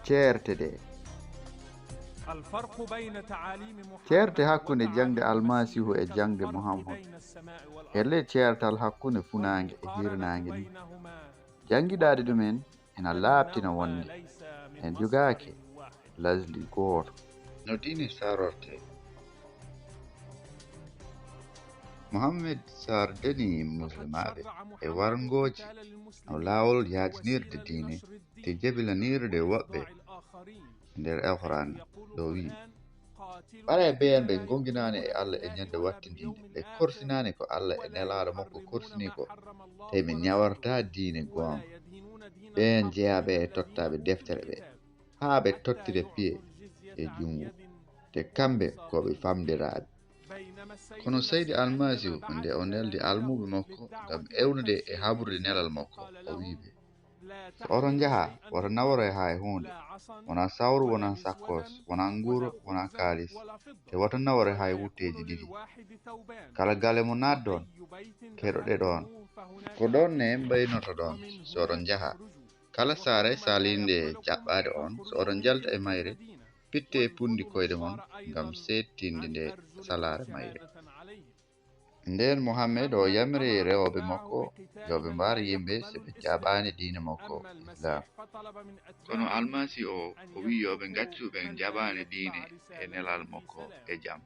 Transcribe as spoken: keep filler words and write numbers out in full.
Ceerte ɗe. الفرق بين تعاليم محمد Ceerte hakkunde jaŋde Almasiihu e jaŋde Muhammad. والأرض بين السماء والأرض. Helle ceertal hakkunde funaange e hirnaange ni. Jaŋgidaade ɗum en ena laaɓtina wonde en jogaaki lasli gooto. No diine sarorte. Muhammad sardini muslimaaɓe e warngooji no laawol yaajinirde diine, te jabilanirde woɓɓe nder Alqur'aan ɗo wi'i, ɓaray be'en ɓe ngoŋginaani e Allah e ñande wattindinde, ɓe korsinaani ko Allah e nelaaɗo makko korsini ko, te ɓe ñawarta diine gooŋga. Ɓe'en jeyaaɓe e tottaaɓe deftere ɓe, haa ɓe tottire piye e juŋngo, te kamɓe ko ɓe famɗiraaɓe. Kono Seydi Almasiihu, nde o neldi almuuɓe makko ngam ewnude e haɓrude nelal makko, o wi'i ɓe, so oɗon njaha, wota nawore haa e huunde, wonaa sawru, wonaa sakkoos, wonaa nguuro, wonaa kaalis, te wota nawore haa e wutteeji ɗiɗi. Kala galle mo naatɗon, keɗoɗe ɗoon. Ko ɗoon ne mbaynotoɗon so oɗon njaha. Kala saare saliinde jaɓɓaade on, so oɗon njalta e mayre, pitte e punndi koyɗe mon ngam seettinde nde salaare mayre. Nden Muhammed o yamiri rewɓe makko yo ɓe mbar yimɓe si ɓe jaɓaani diine makko Islaam. Kono Almasi o, o wi'i yo ɓe ngaccu ɓe jaɓaani diine e nelal makko e jam.